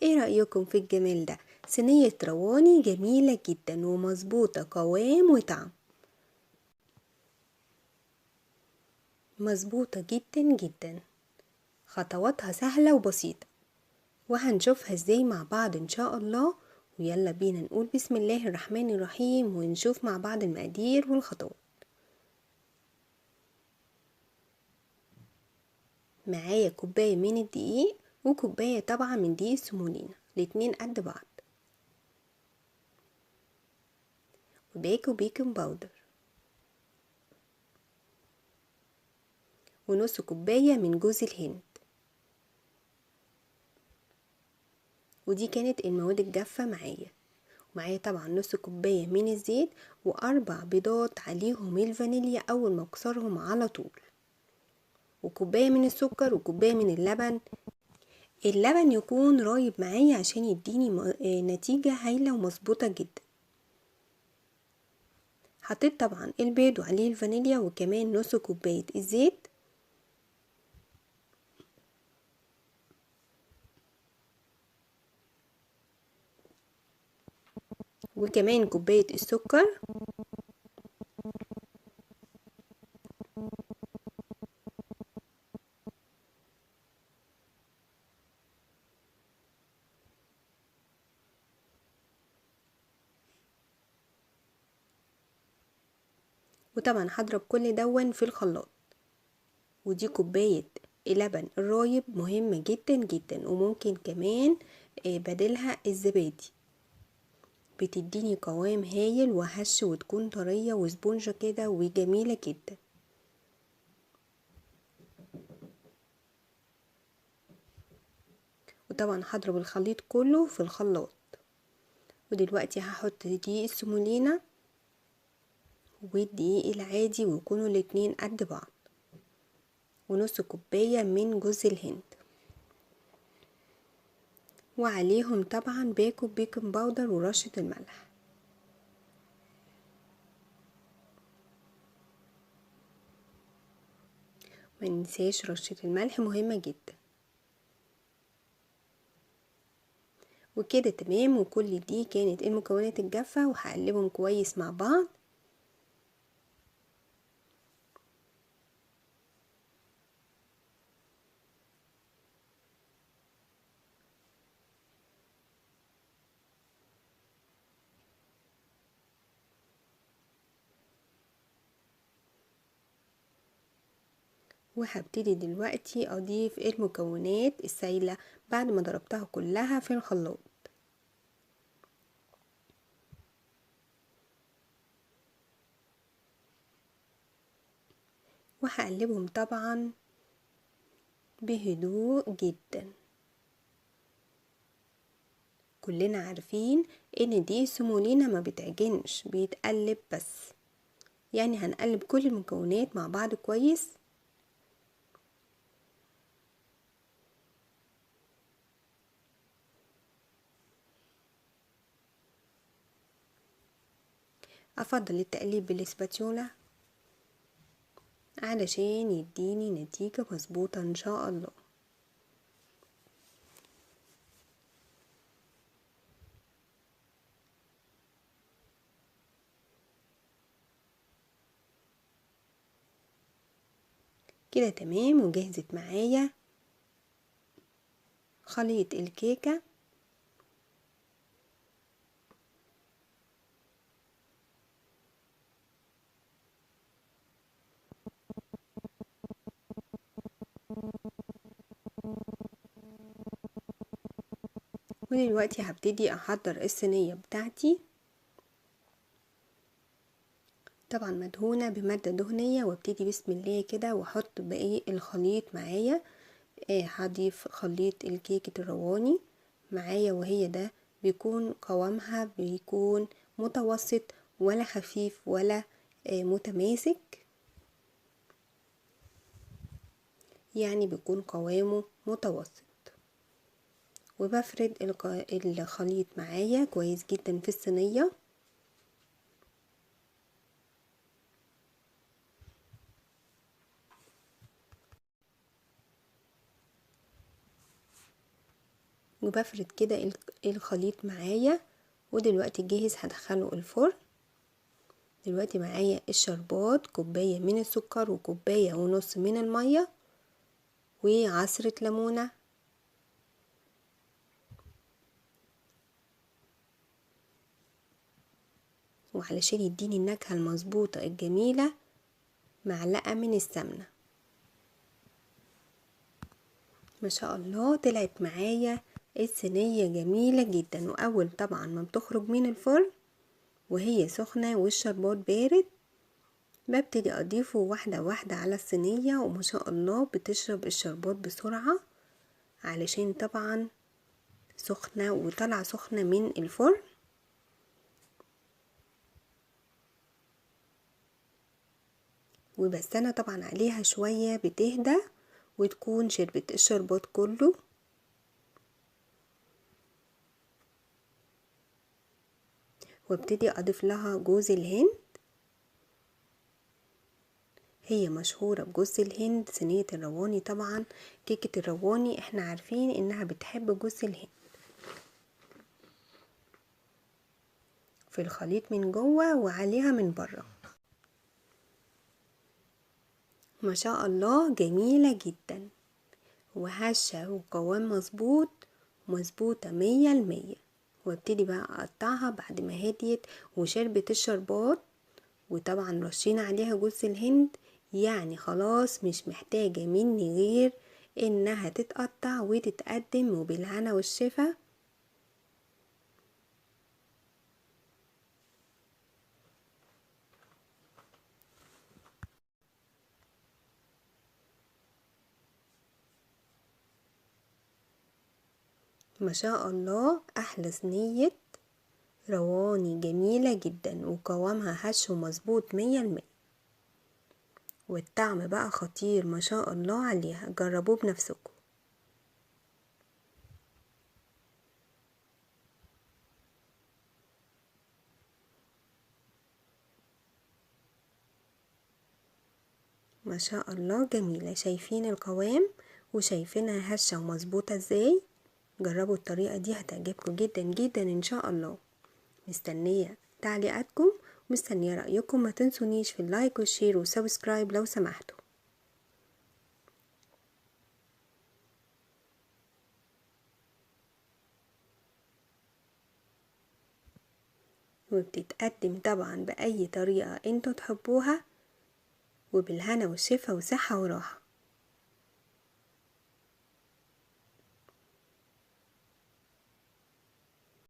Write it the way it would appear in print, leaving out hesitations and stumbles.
ايه رأيكم في الجمال ده؟ صينية رواني جميلة جدا ومظبوطة قوام وطعم، مظبوطة جدا جدا، خطواتها سهلة وبسيطة، وهنشوفها ازاي مع بعض ان شاء الله. ويلا بينا نقول بسم الله الرحمن الرحيم ونشوف مع بعض المقادير والخطوات. معايا كوباية من الدقيق وكوباية طبعا من دقيق السمولينا، الاتنين قد بعض، وباكو baking powder، ونص كوباية من جوز الهند. ودي كانت المواد الجافة معايا. ومعايا طبعا نص كوباية من الزيت وأربع بيضات عليهم الفانيليا أول ما أكسرهم على طول، وكوباية من السكر وكوباية من اللبن. اللبن يكون رايب معايا عشان يديني نتيجة هايلة ومظبوطة جدا. حطيت طبعا البيض وعليه الفانيليا وكمان نص كوباية الزيت. وكمان كوباية السكر. وطبعا هضرب كل دون في الخلاط. ودي كوباية لبن الرايب مهمة جدا جدا، وممكن كمان بدلها الزبادي، بتديني قوام هايل وهش وتكون طرية وسبونجة كده وجميلة جدا. وطبعا هضرب الخليط كله في الخلاط. ودلوقتي هحط دقيق السمولينا والدقيق العادي ويكونوا الاتنين قد بعض، ونص كوباية من جوز الهند، وعليهم طبعا باكو baking powder ورشة الملح. ما ننساش رشة الملح مهمة جدا. وكده تمام. وكل دي كانت المكونات الجافة، وهقلبهم كويس مع بعض. وهبتدي دلوقتي اضيف المكونات السايلة بعد ما ضربتها كلها في الخلاط. وهقلبهم طبعا بهدوء جدا. كلنا عارفين ان دي سمولينا ما بتعجنش، بيتقلب بس، يعني هنقلب كل المكونات مع بعض كويس. افضل التقليب بالاسباتيولا علشان يديني نتيجة مظبوطة ان شاء الله. كده تمام. وجهزت معايا خليط الكيكة. ودلوقتي هبتدي احضر الصينية بتاعتي، طبعا مدهونة بمادة دهنية، وابتدي بسم الله كده واحط باقي الخليط معايا. هضيف خليط الكيكة الرواني معايا، وهي ده بيكون قوامها بيكون متوسط ولا خفيف ولا متماسك، يعني بيكون قوامه متوسط. وبفرد الخليط معايا كويس جدا في الصينية. وبفرد كده الخليط معايا. ودلوقتي جاهز، هدخله الفرن. دلوقتي معايا الشربات، كوباية من السكر وكوباية ونص من المية وعصرة ليمونة. وعلشان يديني النكهة المظبوطة الجميلة معلقة من السمنة. ما شاء الله طلعت معايا الصينية جميلة جدا. وأول طبعا ما بتخرج من الفرن وهي سخنة والشربات بارد ببتدي أضيفه واحدة واحدة على الصينية، وما شاء الله بتشرب الشربات بسرعة علشان طبعا سخنة وطلع سخنة من الفرن. وبستنى طبعا عليها شوية بتهدى وتكون شربت الشربات كله. وابتدي اضيف لها جوز الهند، هي مشهورة بجوز الهند. صينية الرواني طبعا كيكة الرواني احنا عارفين انها بتحب جوز الهند. في الخليط من جوه وعليها من بره. ما شاء الله جميلة جدا وهشة وقوام مظبوط، مظبوطة 100%. وابتدي بقى اقطعها بعد ما هديت وشربت الشربات، وطبعا رشينا عليها جوز الهند، يعني خلاص مش محتاجة مني غير انها تتقطع وتتقدم، وبالهنا والشفا. ما شاء الله احلى صينية رواني جميلة جدا، وقوامها هش ومظبوط 100%، والطعم بقى خطير ما شاء الله عليها. جربوه بنفسكم. ما شاء الله جميلة، شايفين القوام وشايفينها هشة ومظبوطة ازاي. جربوا الطريقة دي هتعجبكم جدا جدا ان شاء الله. مستنية تعليقاتكم ومستنية رأيكم، ما تنسونيش في ال like وال share وال subscribe لو سمحتوا. وبتتقدم طبعا بأي طريقة انتوا تحبوها، وبالهنا والشفا وصحة وراحة.